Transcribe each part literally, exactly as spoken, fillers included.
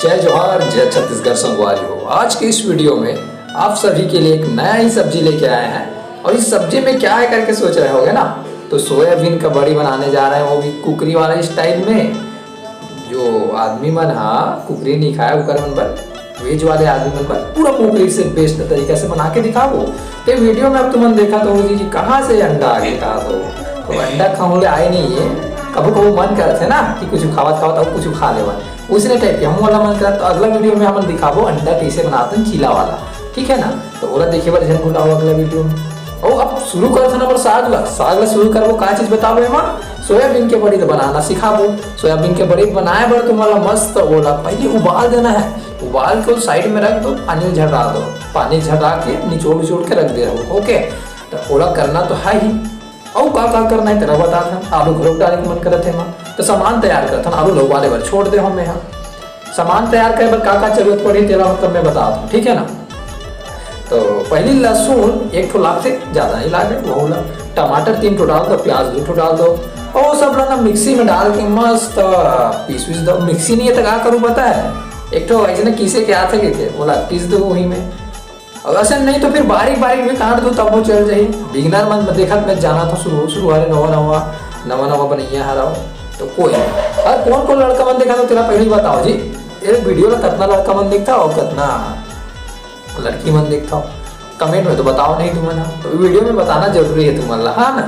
जय जोहार, जय छत्तीसगढ़ संगवारी हो। आज के इस वीडियो में आप सभी के लिए एक नया ही सब्जी लेके आए हैं, और इस सब्जी में क्या है करके सोच रहे होगे ना, तो सोयाबीन का बड़ी बनाने जा रहे हैं, वो भी कुकरी वाला स्टाइल में। जो आदमी मन हा कुकरी नहीं खाए, ओकर मन बर, वेज वाले आदमी मन बर पूरा कुकरी से बेस्ट तरीका से बना के दिखाबो। ते वीडियो में अब तुमन देखा तो होगी कि कहाँ से अंडा आगे का तो, तो अंडा कहूँ ले आए नहीं है। कभू कभू मन करथे ना कि कुछ खावत खावत अउ कुछ खा लेवन, उसने टाइप के हम वाला मन करत। तो अगला वीडियो में हमन दिखाबो अंडा कैसे बनाथन, चीला वाला, ठीक है ना? तो ओला देखे बर झन भुलाओ अगला वीडियो में। और अब शुरू करथन हमर साग ला। साग ला शुरू करबो, का चीज बताबो एमा? सोयाबीन के बड़ी तो बनाना सिखाबो। सोयाबीन के बड़ी बनाए बर तुमन ला मस्त ओला पहले उबाल देना है। उबाल के साइड में रख दो, पानी झटा दो। पानी झटा के निचोड़ उचोड़ के रख दे रहो, ओके? तो ओला करना तो है ही। अउ का का करना है तेला बता देथन। आलू घलोक डाले के मन करत हे एमा, तो सामान तैयार करथन। आलू ला उबाले बर छोड़ दे हमें यहाँ। सामान तैयार करे बर का का जरूरत पड़ही तेला मतलब मैं बता दूँ, ठीक है ना? तो पहली लहसुन एक ठो लागथे, ज्यादा नहीं लागे, वहू ला। टमाटर तीन ठो डाल दो, प्याज दो ठो डाल दो, और वो सब ला ना मिक्सी में डाल के मस्त पीस पीस दो। मिक्सी नहीं है तो का करूँ पता है, एक ठो ऐसे ना किसे के आथे के, वो ला पीस दो वही में। और ऐसे नहीं तो फिर बारीक बारीक भी काट दो, तब वो चल जाही। बिगिनर मन देखत में जाना था, शुरू शुरू हरे, नवा नवा नवा नवा बनैया हरा हो, तो कोई नहीं। और कौन कौन लड़का मन देखा तो तेरा पहले ही बताओ जी, ये वीडियो ला कितना लड़का मन देखता और कितना लड़की मन देखता हो, कमेंट में तो बताओ नहीं तुमन ह। तो वीडियो में बताना जरूरी है तुमन ला, हाँ ना?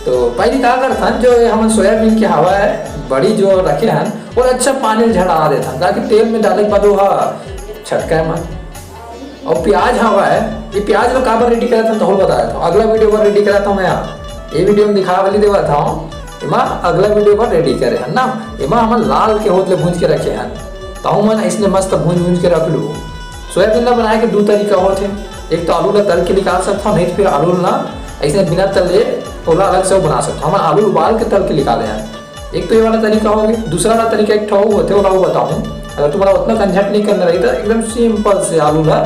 तो पहली का करथन, जो ये हमन सोयाबीन के हवा है बड़ी जो रखे हन, और अच्छा पानी झड़ा देथन, ताकि तेल में डाले के बाद वो ह छटकाए मन। और प्याज हवा है, ये प्याज ला काबर रेडी करत हन, तो बता देता हूँ, अगला वीडियो बर रेडी करत हूँ मैं यहाँ। ये वीडियो में दिखावे वाली देवत हूँ, एमा अगला वीडियो बर रेडी करे हन ना, एमा हमन लाल के होत ले भूंज के रखे हन, ताहू मन इसने मस्त भूंज भूंज के रख लू। सोयाबीन ला बनाए के दू तरीका होथे, एक तो आलू ला तल के निकाल सकथव, नहीं तो फिर आलू ला ऐसे बिना तले ओला अलग से बना सकथव। हमन आलू उबाल के तल के निकाले हन। एक तो ये वाला तरीका हो गया, दूसरा वाला तरीका एक ठो होथे, ओला वो बताऊँ। अगर तुम्हारा उतना झंझट नहीं करना रही तो एकदम सिंपल से आलू ला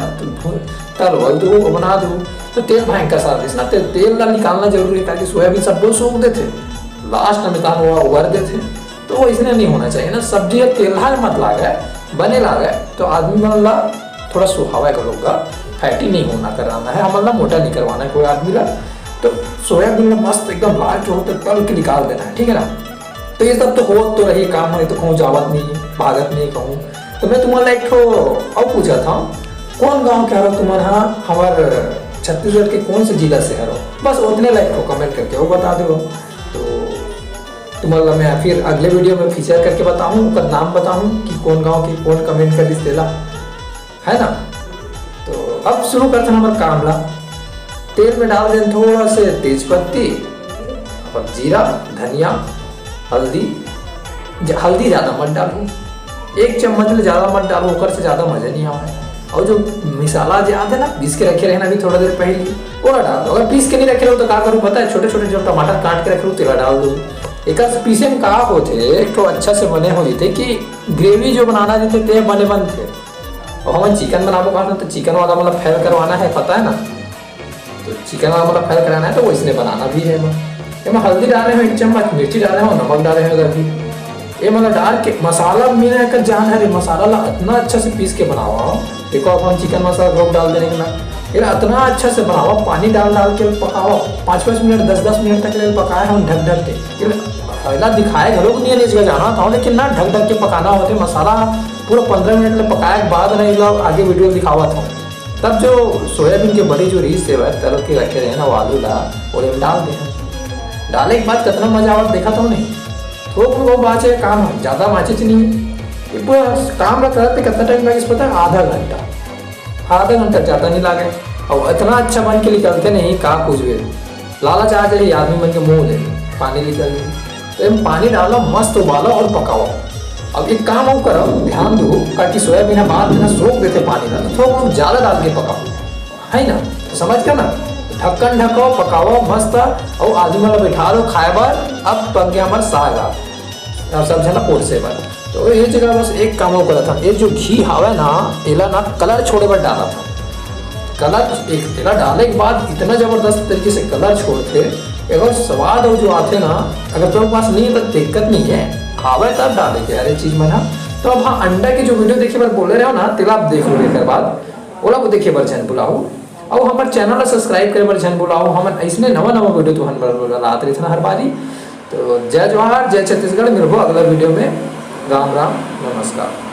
तल हो तो वो बना दो, तो तेल भयंकर सारा इसना ते-, तेल ला निकालना जरूरी है, ताकि सोयाबीन सब सूख देथे, लास्ट में तान वो उबर देथे। तो वो इसने नहीं होना चाहिए ना, सब्जी अब तेलहा मत लागे, बने लागे, तो आदमी मन ला थोड़ा सुहावा का लोग का फैटी नहीं होना कराना है, हमन ला मोटा नहीं करवाना है कोई आदमी ला। तो सोयाबीन ला मस्त एकदम लाल के होते तल के निकाल देना है, ठीक है ना? तो ये सब तो होत तो रही काम है, तो कहूँ जावत नहीं, भागत नहीं कहूँ। तो मैं तुम्हारा एक ठो और पूछा था, कौन गांव के हरो तुम्हारा, हमार छत्तीसगढ़ के कौन से जिला से हरो? बस उतने लायक को कमेंट करके वो बता दो। तो तुम्हारा मैं फिर अगले वीडियो में फीचर करके बताऊँ, ओकर नाम बताऊँ कि कौन गांव के कौन कमेंट करिस तेला, है ना? तो अब शुरू करते हैं हमारे काम ला। तेल में डाल दें थोड़ा से तेज पत्ती और जीरा, धनिया, हल्दी। ज-, हल्दी ज़्यादा मत डालू, एक चम्मच ले ज़्यादा मत डालू, ओकर से ज़्यादा मज़ा नहीं आवे। और जो मिसाला जो आते ना, पीस के रखे रहना अभी थोड़ा देर पहले, ओला डाल दो। अगर पीस के नहीं रखे रहो तो का करूँ पता है, छोटे छोटे जो टमाटर काट के रखे रहो, तेला डाल दो। एक पीसे में का होते, एक तो अच्छा से बने हो जाते कि ग्रेवी जो बनाना रहते ते बने बनते। और हम चिकन बनाबो कहा तो चिकन वाला मतलब फेल करवाना है, पता है ना? तो चिकन वाला मतलब फेल कराना है, तो वो इसने बनाना भी है। मैं, मैं हल्दी डाले हूँ एक चम्मच, मिर्ची डाले हूँ, नमक डाले हूँ अभी। ये मतलब डाल के मसाला मेरा एक जान है रे, मसाला ला इतना अच्छा से पीस के बनावा। देखो, अब हम चिकन मसाला लोग डाल देने के ना, ये इतना अच्छा से बनावा, पानी डाल डाल के पकावा, पाँच पाँच मिनट, दस दस मिनट तक ले पकाए हम ढक ढक के। ये पहला दिखाए घरों को नहीं है, इसका जाना था, लेकिन ना ढक ढक के पकाना होते मसाला। पूरा पंद्रह मिनट ले पकाए के बाद ना, ये लोग आगे वीडियो दिखावा था। तब जो सोयाबीन के बड़ी जो रीस देवत तल के रखे रहे ना, वो आलू ला ओले में डाल दे। डाले के बाद कितना मजा आवत देखा तो नहीं। थोक वो बाचे काम है, ज़्यादा बाचे च नहीं। ये पूरा काम ला करत पे कितना टाइम लगे पता है? आधा घंटा। आधा घंटा ज़्यादा नहीं लागे। और इतना अच्छा बन के निकलते नहीं, का कुछ भी। लालच आ जाए आदमी मन के मुंह ले, पानी निकल जाए। तो एम पानी डालो, मस्त उबालो और पकाओ। अब एक काम और करो, ध्यान दो, ताकि सोयाबीन ह बाद में ना सोख देते पानी ला, तो थोड़ा बहुत ज़्यादा डाल के पकाओ, है ना? तो समझ गया ना? ढक्कन ढको, पकाओ मस्त, और आदमी वाला बैठा दो खाए बर। अब पक गया हमारा साग। अब सब जना पोरसे बर। तो ये जगह बस एक काम और करत हन, ये जो घी हावय ना, एला ना कलर छोड़े बर डालत हन। कलर एक, एला डाले के बाद इतना जबरदस्त तरीके से कलर छोड़थे, एकर स्वाद और जो आथे ना, अगर तोर पास नहीं है तो दिक्कत नहीं है, हावय तब डाले के हर एक चीज मन ह। तो अब हाँ, अंडा के जो video देखे बर बोले रहे हो ना, तेला आप देख लो, एकर बाद ओला वो देखे बर झन भुलाहू, अउ हमर channel ला subscribe करे बर झन भुलाहू। हमन अइसने नवा नवा video तुहन बर लात रहिथन हर बारी। तो जय जोहार, जय छत्तीसगढ़, मिलबो अगला video में। राम राम, नमस्कार।